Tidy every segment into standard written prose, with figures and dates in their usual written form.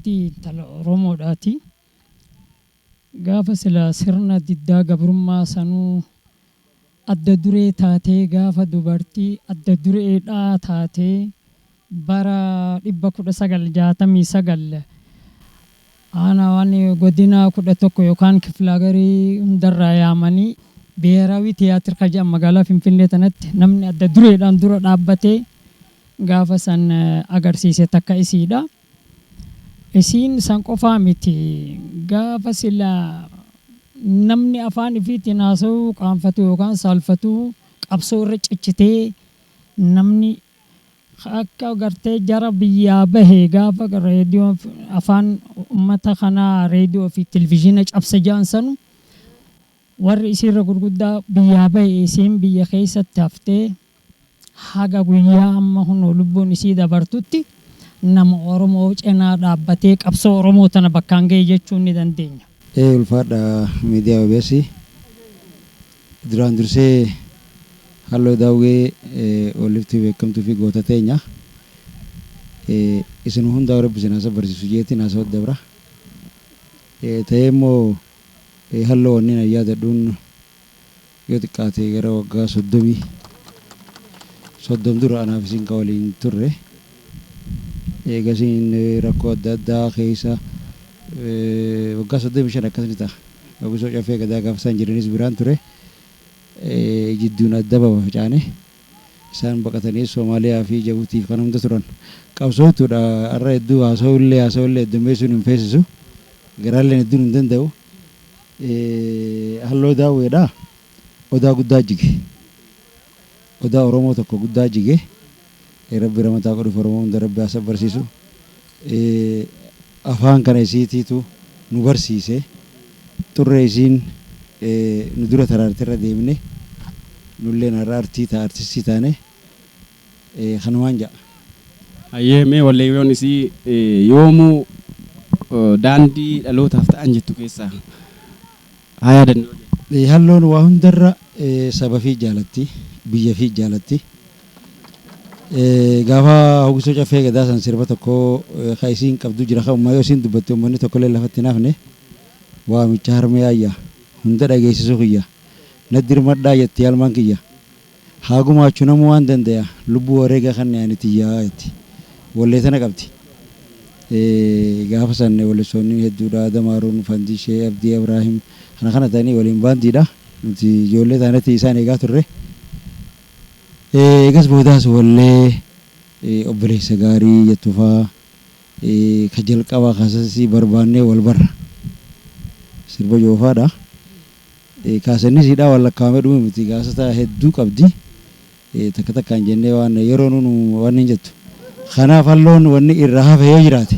Dubartii intala Oromoodhaati. Gaafa sila sirna diddaa gabrummaa sanuu adda duree taatee, gaafa dubartii adda dureedhaa taatee, bara 1969 aanaa waan godina 11 yookaan kiflaagarii hundarraa yaamanii Biheeraawii Tiyaatir ka jedhan magaalaa Finfinnee tanatti namni adda dureedhaan dura dhaabbatee gaafa san agarsiise takka isiidha. Isiin san qofaa miti, gaafa sila namni afaan ifiitiin haasa'uu qaanfatu yookaan saalfatu qabsoo irra cichitee, namni akka gartee jara biyyaa bahe gaafa reediyoo afaan ummata kanaa reediyoo fi televizhiina cabse jedhan sanu, warri isiirra gurguddaa biyyaa bahe, isiin biyya keessatti haftee haga guyyaa amma hunoo lubbuun isii dabartutti nama Oromoo cinaa dhaabbatee qabsoo Oromoo tana bakkaan gahe jechuun ni dandeenya. Ee, ulfaadha miidiyaa OBS. Duraan dursee Halloo Daawwee walliftuu beekamtuu fi goota teenya. Isin hundaa Rabbi isin haasa barsiisu jeetiin haasawat dabra. Ta'ee immoo halloo wanni an yaadadhuun yoo xiqqaate gara waggaa 30 dura anaaf isin ka waliin turre. Eegasiin rakkoo adda addaa keessa waggaa 35 akkas ni ta'a. Hawwisoo Caffee Gadaa gaafa isaan jiranis biraan ture. Jidduun adda facaane. Isaan baqatanii Soomaaliyaa fi Jabuutii kan hunda turan. Qabsooftuudha, har'a hedduu haasa'ullee heddummeessuun hin feesisu. Garaalleen hedduun hin danda'u. Halloo Daawweedha. Odaa guddaa jige. Odaa Oromoo tokko guddaa jige. Rabbi ramataa godhuuf, Oromoo hunda Rabbi haa barsiisu. Afaan kana isiitiitu nu barsiise. Xurree isiin nu dura taraarte irra deemne. Nulleen har'a artii ta'a, artistii taane, kanumaan ja'a. Hayyee, mee walleewwan isii yoomuu daandii dhalootaaf ta'an jettu keessaa haa yaadannu. Halloon waa hundarra saba fi jaalatti, biyya fi jaalatti. Gaafa Hawwisoo Caffee Gadaa san sirba tokko ka isiin qabdu jira, ka ummaa yoo isiin dubbatte uummanni tokkollee lafatti hin hafne. Waamicha harmee ayyaa hunda dhageessisuu kiyya na dirmadhaa jetti, yaalmaan kiyya haa gumaachuu namuu waan danda'a, lubbuu wareega kan ani tiyyaa jetti, wallee tana qabdi. Gaafa san wallistoonni hedduudha, Damaaruun, Fandishee, Abdii Abraahim kana kana ta'anii waliin baandiidha. Nuti ijoollee taanetti isaan eegaa turre. Eegas boodaas wallee obboleessa gaarii jettufaa ka jalqabaa kaasasii barbaannee wal barra sirba joofaadha. Kaasanni siidhaa waan lakkaa'amee dhume miti, kaasata hedduu qabdi. Takka takkaan jennee waan yeroo nunu waan hin jettu. Kanaaf halloon wanni irraa hafe yoo jiraate,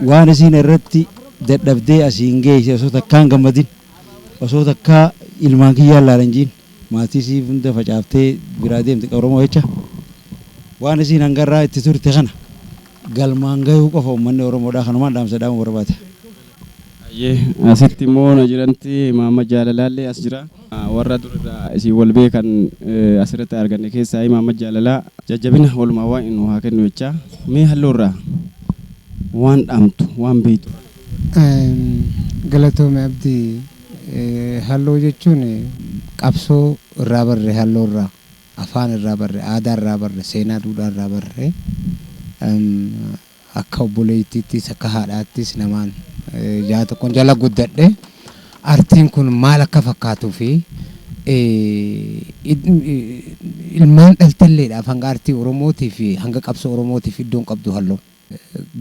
waan isiin irratti dadhabdee asiin geesse osoo takkaan gammadin, osoo takkaa ilmaan kiyyaan laalan jiin, maatii isii hunda facaaftee biraa deemte Oromoo jecha, waan isiin hangarraa itti turte kana galmaan gahuu qofa uummanni Oromoodhaa kanumaan dhaamsa dhaamuu barbaada. Hayyee, asitti immoo na jiranti Maamma Jaalalaallee as jira. Warra durirraa isin wal beekan asirratti arganne keessaa Maamma Jaalalaa jajjabina walumaa waan inni haa kennu jechaa, mee halloorraa waan dhaamtu waan beektu. Galatoome Abdii. Halloo jechuun qabsoo irraa barre, halloo irraa afaan irraa barre, aadaa irraa barre, seenaa duudhaa irraa barre, akka obboleettiittis akka haadhaattis namaan jaa tokkoon jala guddadhe. Artiin kun maal akka fakkaatuu fi ilmaan dhaltelleedhaaf hanga artii Oromootii fi hanga qabsoo Oromootiif iddoon qabdu halloo.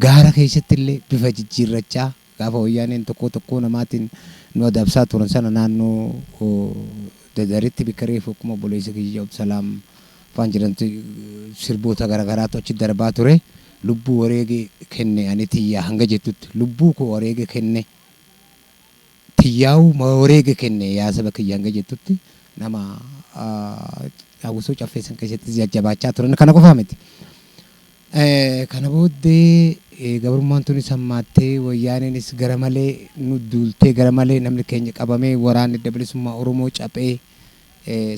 Gaara keessatti illee bifa jijjiirrachaa gaafa wayyaaneen tokko tokkoo namaatiin nu adabsaa turan sana, naannoo Dadaritti bikka reefu akkuma obboleessa kiyya Obsalaam faan jedhamtu sirboota garaagaraatu achi darbaa ture. Lubbuu wareege kenne ani tiyyaa hanga jettutti, lubbuu koo wareege kenne, tiyyaa'uu wareege kenne yaa saba kiyya hanga jettutti, nama Hawwisoo Caffee san keessatti jajjabaachaa turan kana qofaa miti. Kana booddee gabrummaan tunis hammaattee, wayyaaneenis gara malee nu duultee, gara malee namni keenya qabamee, waraanni adda bilisummaa Oromoo caphee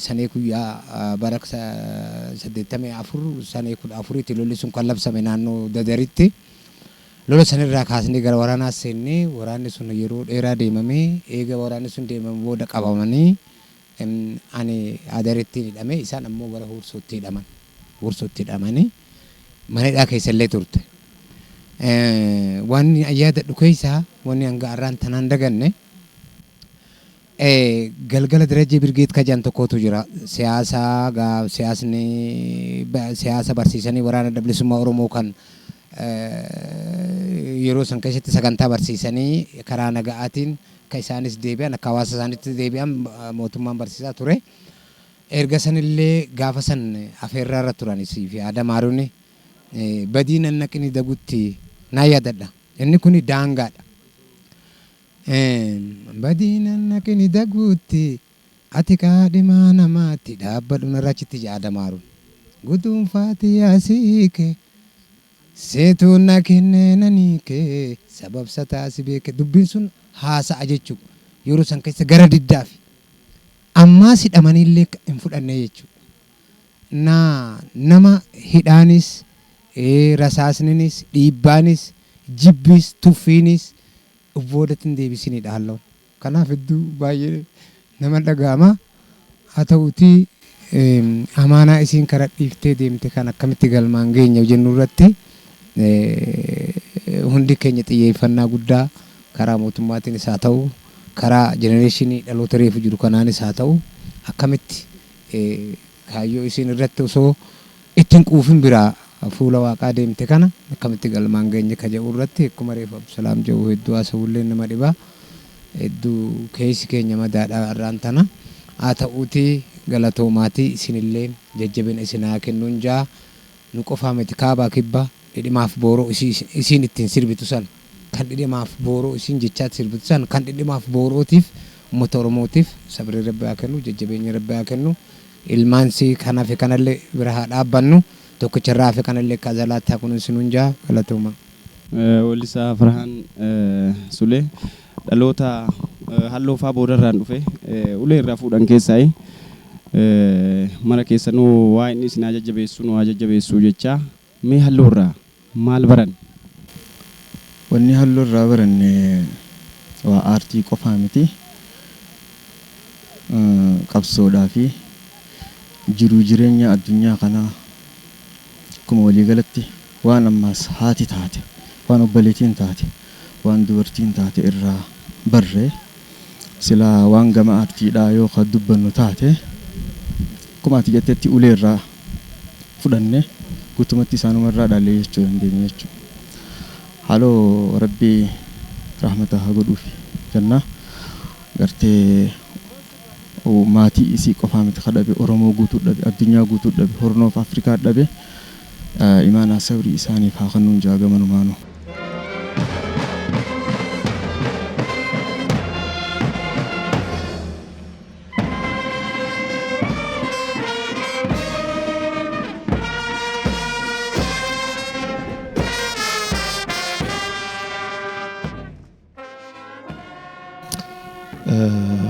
sanee guyyaa bara 84 sanee 14tti lolli sun kan labsame naannoo Dadaritti. Lola sanirraa kaasnee gara waraanaa seennee, waraanni sun yeroo dheeraa deemamee, eega waraanni sun deemame booda qabamanii, ani Adareetti hidhame, isaan ammoo gara Hursootti hidhaman. Hursootti hidhamanii mana hidhaa keessallee turte. Wanni yaadadhu keessaa wanni hanga har'aan tanaan daganne, galgala Darajjee Birgeet Kajaan tokkotu jira. Siyaasa siyaasni siyaasa barsiisanii, waraana Bilisummaa Oromoo kan yeroo san keessatti sagantaa barsiisanii, karaa naga'aatiin akka isaanis deebi'an, akka hawaasa isaaniitti deebi'an mootummaan barsiisaa ture. Erga sanillee gaafa san afeerraa irra turan fi Adam Haruuni badii nannaqini dagutti naa yaadadha. Inni kuni daangaadha. Badii nannaqini daguutti ati kaadhimaa namaatti dhaabbadhu narra achitti jedha Adam Haruun. Guduunfaati yaasiike seetuun na kennee naniike sababsataa si beeke, dubbiin sun haasa'a jechuudha. Yeroo san keessa gara diddaafi ammaas hidhamaniillee hin fudhanne jechuudha. Naa nama hidhaanis, rasaasninis, dhiibbaanis, jibbis, tuffiinis boodatti hin deebisinidha halloon. Kanaaf hedduu baay'ee nama dhaga'ama. Haa ta'uutii amaanaa isiin karaa dhiiftee deemte kan akkamitti galmaan geenya jennu irratti hundi keenya xiyyeeffannaa guddaa karaa mootummaatiinis haa ta'u, karaa generation dhaloota reefu jiru kanaanis haa ta'u, akkamitti kaayyoo isiin irratti osoo ittiin quufin biraa fuula waaqaa deemte kana akkamitti galmaan geenye ka jedhu irratti, akkuma reefu Abdusalaam jedhu, hedduu haasawullee nama dhibaa, hedduu keessi keenya madaadha har'aan tana. Haa ta'uutii galatoomaatii, isinillee jajjabina isin haa kennuun jaa. Nu qofaa miti, kaabaa kibba, dhidhimaaf booroo isiin ittiin sirbitu san, kan dhidhimaaf booroo isiin jechaatti sirbitu san, kan dhidhimaaf boorootiif uummata Oromootiif sabrii Rabbi haa kennu, jajjabeenya Rabbi haa kennu, ilmaansi kan hafe kanallee bira haa dhaabbannu, tokkicharraa hafe kanallee akka azalaatti haa kunuunsinuun jaa. Galatooma. Weellisaa Farhaan Sulee dhaloota halloo faa boodarraan dhufe ulee irraa fuudhan keessaa mara keessanuu waa inni isin haa jajjabeessu, nu haa jajjabeessu jecha, mee halluu irraa maal baran? Wanni halluu irraa baranne waa aartii qofaa miti. Qabsoodhaa fi jiruu jireenya addunyaa kanaa akkuma waliigalatti waan ammaas haati taate, waan obboleettiin taate, waan dubartiin taate irraa barre. Silaa waan gama aartiidhaa yoo ka dubbannu taate, akkuma ati jettetti ulee irraa fudhanne, guutumatti isaanuma irraa dhaallee jechuu dandeenya jechuudha. Haaloo Rabbii rahmata haa godhuufi jenna. Gartee maatii isii qofaa miti ka dhabe, Oromoo guutuu dhabe, addunyaa guutuu dhabe, Hornoof Afrikaa dhabe. Imaanaa sabrii isaaniif haa kennuun jaa gamanumaanuu.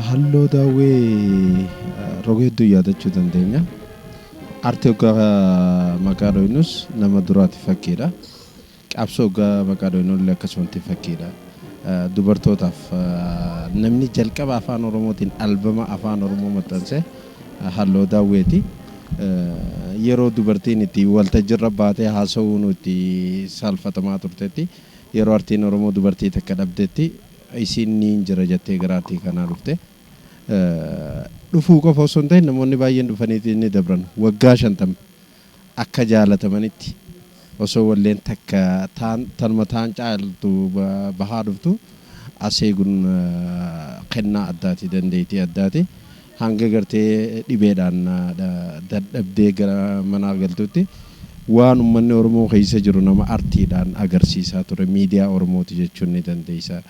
Halloo Daawwee roga hedduu yaadachuu dandeenya. Aartii hoggaa maqaa dhoofnus nama duraati fakkiidha. Qabsoo hoggaa maqaa dhoofnu illee akkasumatti fakkiidha. Dubartootaaf namni jalqaba afaan Oromootiin albama afaan Oromoo maxxanse Halloo Daawweeti. Yeroo dubartiin itti waltajjiirra baatee haasa'uun itti saalfatamaa turtetti, yeroo artiin Oromoo dubartii takka dhabdetti, isiin niin jira jettee gara artii kanaa dhufte. Dhufuu qofa osoo hin ta'in namoonni baay'een dhufaniiti ni dabran. Waggaa 50 akka jaalatamanitti osoo walleen takka taan tanuma taan caaltu bahaa dhuftu as eeguun kennaa addaati, dandeettii addaati. Hanga gartee dhibeedhaan dadhabdee gara manaa galtutti waan uummanni Oromoo keessa jiru nama artiidhaan agarsiisaa ture, miidiyaa Oromooti jechuun ni dandeessa.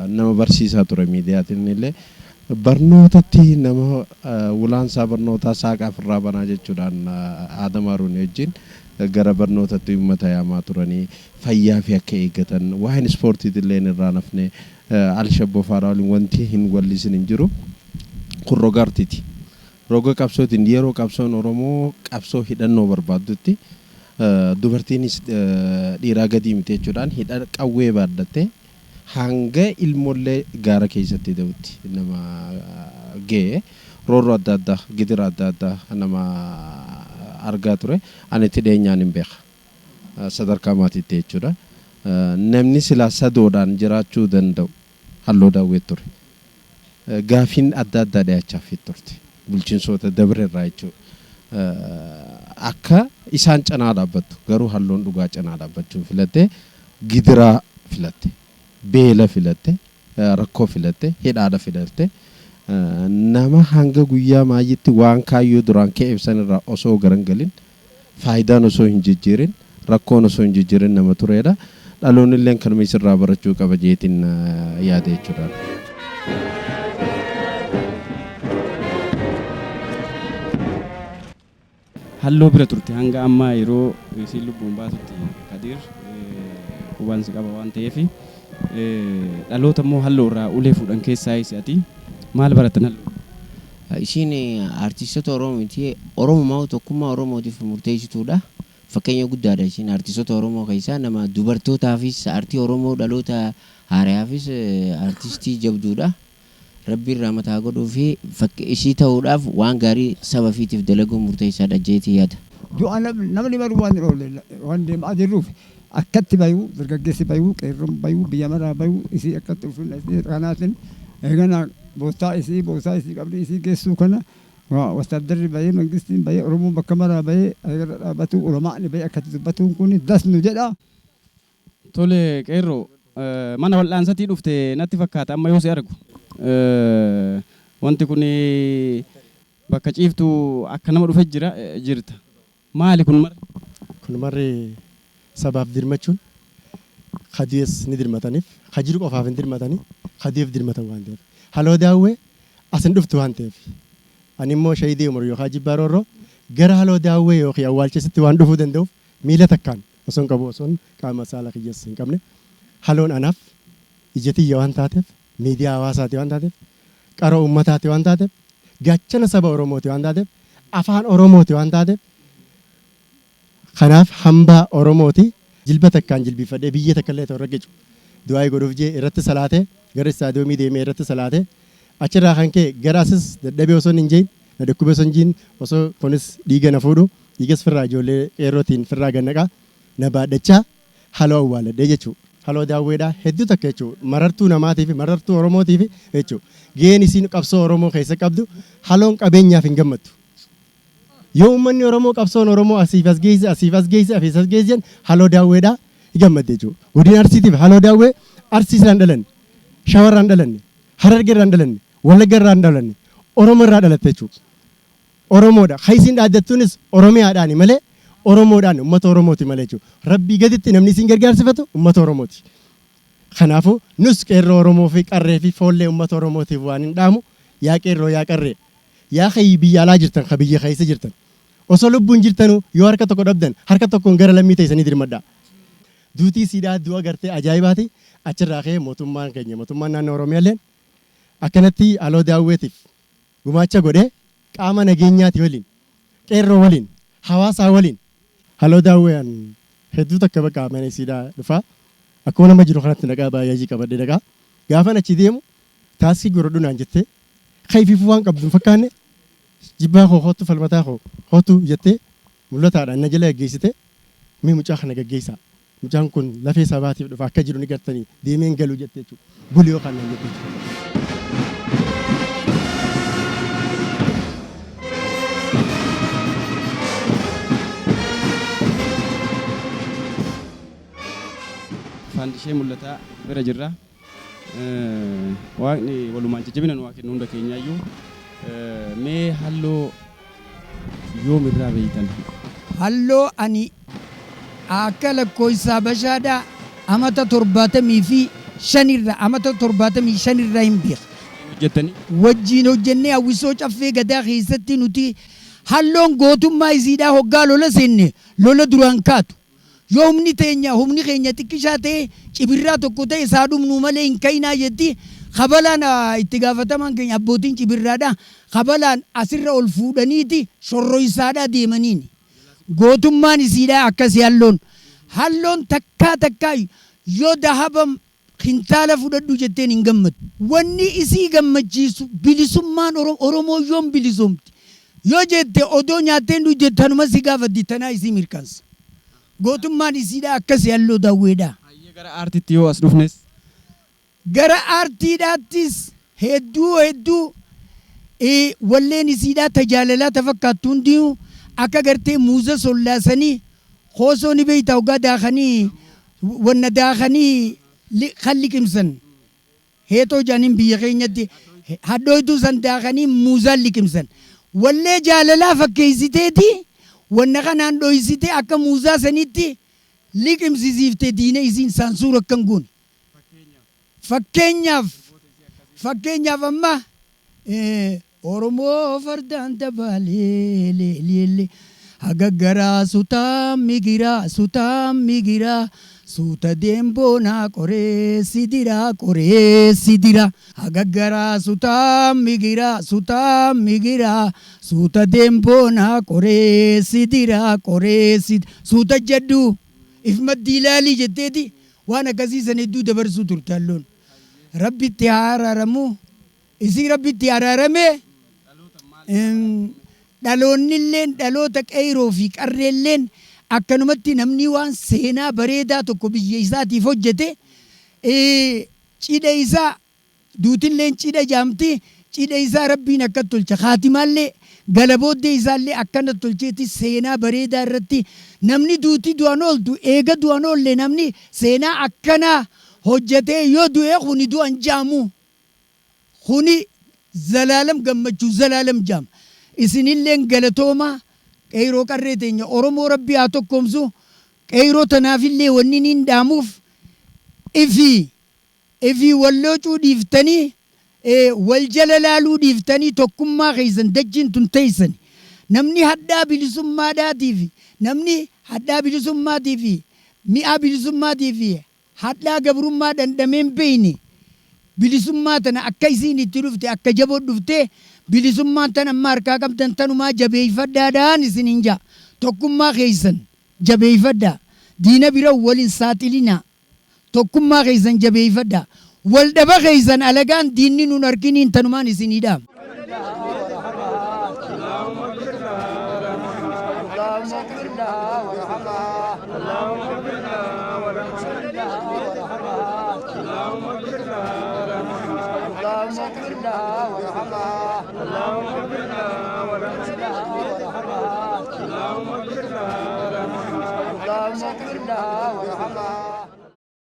Nama barsiisaa ture miidiyaatiin illee. Barnootatti nama wulaansaa barnootaa saaqaaf irraa banaa jechuudhaan Aadam Haruun wajjin gara barnootatti uummata yaamaa turanii, fayyaa fi akka eeggatan, waa'een ispoortiitillee irraa nafne, Alshabboo Faaraa waliin wanti hin wallisin hin jiru. Kun roga artiiti. Roga qabsootiin yeroo qabsoon Oromoo qabsoo hidhannoo barbaaddutti Dubartiinis dhiiraa gadii miti jechuudhaan hidha qawwee baadhattee hanga ilmoollee gaara keessatti da'utti nama ga'e, roorroo adda addaa, gidira adda addaa nama argaa ture. Ani itti dhiyeenyaan hin beeka, sadarkaa maatiitti jechuudha. Namni silaa sadoodhaan jiraachuu danda'u Halloo Daawwee ture. Gaafiin adda addaa dhiyaachaafii turte bulchiinsoota dabre irraa jechuudha. Akka isaan cinaa dhaabbattu garuu Halloon dhugaa cinaa dhaabbachuu filatte, gidiraa filatte, beela filatte, rakkoo filatte, hidhaadha filatte. Nama hanga guyyaa maayyitti waan kaayyoo duraan ka'eef sanirraa osoo garan galin, faayidaan osoo hin jijjiirin, rakkoon osoo hin jijjiirin nama tureedha. Dhaloonni illee kanuma isirraa barachuu qaba jeetiin yaada jechuudha. Halloo bira turte hanga ammaa yeroo isiin lubbuun baatutti, Kadiir, qubaan si qaba waan ta'eef, dhaloota immoo Halloo irraa ulee fuudhan keessaa isi ati maal baratan Halloo? Isiin artistoota Oromoo miti, Oromumaa tokkummaa Oromootiif murteessituudha. Fakkeenya guddaadha isiin artistoota Oromoo keessaa nama dubartootaafis, aartii Oromoo dhaloota haarayaafis artistii jabduudha. Rabbiin rahmata haa godhuu fi isii ta'uudhaaf waan gaarii saba ifiitiif dalaguun murteessaadha jeetii yaada. Du'a namni maruu waan hin oolle waan deemaa jirruuf, akkatti bayuu, dargaggeessi bayuu, qeerroon bayuu, biyya maraa bayuu, isii akkatti ulfinna isii kanaatiin eegana boostaa isii, boostaa isii qabrii isii geessuu kana wastaaddarri bayee, mangistiin bayee, Oromoon bakka maraa bayee irra dhaabbatu, ulamaa'ni bayee akkatti dubbatuun kun das nu jedha. Tole qeerroo, mana wal'aansatii dhufte natti fakkaata amma yoo si argu. Wanti kun bakka ciiftu akka nama dhufe jira jirta. Maali kun marri? Kun marri sabaaf dirmachuun, ka du'es ni dirmataniif, ka jiru qofaaf hin dirmatanii, ka du'eef dirmatan waan ta'eef. Haloo Daawwee as hin dhuftu waan ta'eef. Ani immoo Shahidii Umar yookaan Jibbaa Roorroo gara Haloo Daawwee yookiin awwaalchasitti waan dhufuu danda'uuf, miila takkaan osoon qabu, osoon qaama saala kiyyas hin qabne, Haloon anaaf ija tiyya waan taateef, miidiyaa hawaasaati waan taateef, qaroo ummataati waan taateef, gaachana saba Oromooti waan taateef, afaan Oromooti waan taateef, kanaaf hambaa Oromooti, jilba takkaan jilbiifadhee biyyee takka illee ta'u irra qicu du'aa'ii godhuuf jee irratti salaatee, gara istaadiyoomii deemee irratti salaatee, achirraa kan ka'e gara asis dadhabee osoo hin jein, na dhukkubee osoo hin jiin, osoo kunis dhiiga na fuudhu, dhiigas firraa ijoollee qeerrootiin firraa gannaqaa na baadhachaa Haloo awwaaladhee jechuu. Haloo Daawweedhaa hedduu takka jechuu, marartuu namaatii fi marartuu Oromootiif jechuu. Gaheen isiin qabsoo Oromoo keessa qabdu, Haloon qabeenyaaf hin gammaddu. Yoo uummanni Oromoo, qabsoon Oromoo asiif as geesse, asiif as geesse, asiif as geesse jedhan, Haloo Daawweedhaa ni gammadde jechuudha. Godina Arsiitiif Haloo Daawwee Arsii irraa hin dhalanne, Shawaa irraa hin dhalanne, Harargee irraa hin dhalanne, Wallagga irraa hin dhalanne, Oromoo irraa dhalatte jechuudha. Oromoodha. Kan isin dhaaddattuunis Oromiyaadhaani malee Oromoodhaan, uummata Oromooti malee jechuudha. Rabbii gaditti namni isin gargaarsifatu uummata Oromooti. Kanaafuu nus qeerroo Oromoo fi qarree fi foollee uummata Oromootiif waan hin dhaamu, yaa qeerroo, yaa qarree, yaa kan biyya alaa jirtan, kan biyya keessa jirtan, osoo lubbuun jirtanuu yoo harka tokko dhabdan harka tokkoon gara lammii teessanii dirmadhaa. Duutii siidhaa du'a gartee ajaa'ibaati. Achirraa ka'ee mootummaan keenya, mootummaan naannoo Oromiyaalleen akkanatti Haloo Daawweetiif gumaacha godhee, qaama nageenyaati waliin, qeerroo waliin, hawaasaa waliin. Haloo Daawwee an hedduu takka bakka mana isiidhaa dhufaa, akkuma nama jiru kanatti dhaqaa, baajaajii qabadhee dhaqaa. Gaafan achi deemu taaksii godhadhu naan jettee, ka ifiifuu waan qabdu hin fakkaanne, Jibbaa koo koottu, Falmataa koo koottu jettee mul'ataadhaan na jala gaggeessite. Mee mucaa kana gaggeessaa, mucaan kun lafee sabaatiif dhufa, akka jiru ni gartanii, deemee hin galu jette jechuudha. Buli yookaan naan jette jechuudha. Faandishee Mul'ataa bira jirra. Waaqni walumaan jajjabina nu haa kennu hunda keenyaayyuu. Mee Halloo yoom irraa beeytan? Halloo ani akka lakkoofsa Habashaadhaa amata 75 irra, amata 75 irraa hin beeka. Hojjettanii? Wajjiin hojjennee hawwisoo Caffee Gadaa keessatti nuti. Halloon gootummaa isiidhaa, hoggaa lola seenne lola duraan kaatu. Yoo humni teenya, humni keenya xiqqishaa ta'e, cibirraa tokko ta'e, isaa dhumnuu malee hin ka'inaa jetti. Kabalaan itti gaafatamaan keenya abbootiin cibirraadha. Kabalaan asirra ol fuudhaniiti shorroysaadhaa deemaniini. Gootummaan isiidhaa akkasii halloon. Halloon takkaa takkaa yoo dahaba kintaala fudhadhu jetteen hin gammadu. Wanni isii gammachiisu bilisummaan Oromoo yoom bilisoomti. Yoo jette odoo nyaattee dhugde tanuma si gaafatti tanaa isii mirkansa. Gootummaan isiidhaa akkasii halloo daawweedha. Gara aartiitti yoo as dhufnes. Gara aartiidhaattis hedduu hedduu walleen isiidhaa tajaalalaa tafakkaattu hundinuu akka gartee muuza sollaasanii hoosoo ni beeyta hoggaa daakanii wanna daakanii kan liqimsan heexoo jaaniin biyya keenyatti hadhooytuu san daakanii muuzaan liqimsan wallee jaalalaa fakkeessiteeti wanna kanaan dhoysitee akka muuzaa sanitti liqimsisiifte diina isiin saansuur akkan goone. Fakkeenyaaf amma Oromoo fardaan dabaalee leellee hagaggaraa sutaa migiraa sutaa migiraa suuta deemboonaa qoree sidiraa qoree sidira hagaggaraa sutaa migiraa sutaa migiraa suuta deemboonaa qoree sidiraa qoree sidira suuta jedhu if maddii ilaalii jetteeti waan akkasii san hedduu dabarsuu turte halloon. Rabbitti haa araaramu isii rabbitti araarame dhaloonnilleen dhaloota qeyroo fi qarreelleen akkanumatti namni waan seenaa bareedaa tokko biyya isaatiif hojjete cidha isaa duutilleen cidha jaamti cidha isaa rabbiin akka tolcha kaatimaallee gala booddee isaallee akkana tolcheeti seenaa bareedaa irratti namni duuti du'an ooltu eega du'an oolle namni seenaa akkanaa hojjetee yoo du'e kuni du'an jaamu kuni zalaalam gammachuu zalaalam jaama isinilleen galatooma qeyroo qarree teenya Oromoo rabbi haa tokkoomsu qeyroo tanaafillee wanni niin dhaamuuf ifii walloocuu dhiiftanii wal jala laaluu dhiiftanii tokkummaa keessan dachiin tun teessan namni hadhaa bilisummaadhaatiif namni hadhaa bilisummaatiif mi'aa bilisummaatiif hadhaa gabrummaa dhandhameen beeyne bilisummaa tana akka isiin itti dhufte akka jaboo dhufte bilisummaan tan amma harkaa qabdan tanumaa jabeeffadhaadhaan isiniin jaa tokkummaa keessan jabeeffadhaa diina bira waliin saaxilinaa tokkummaa keessan jabeeffadhaa wal dhaba keessan alagaan diinni nun harkiniin tanumaan isinii dhaama.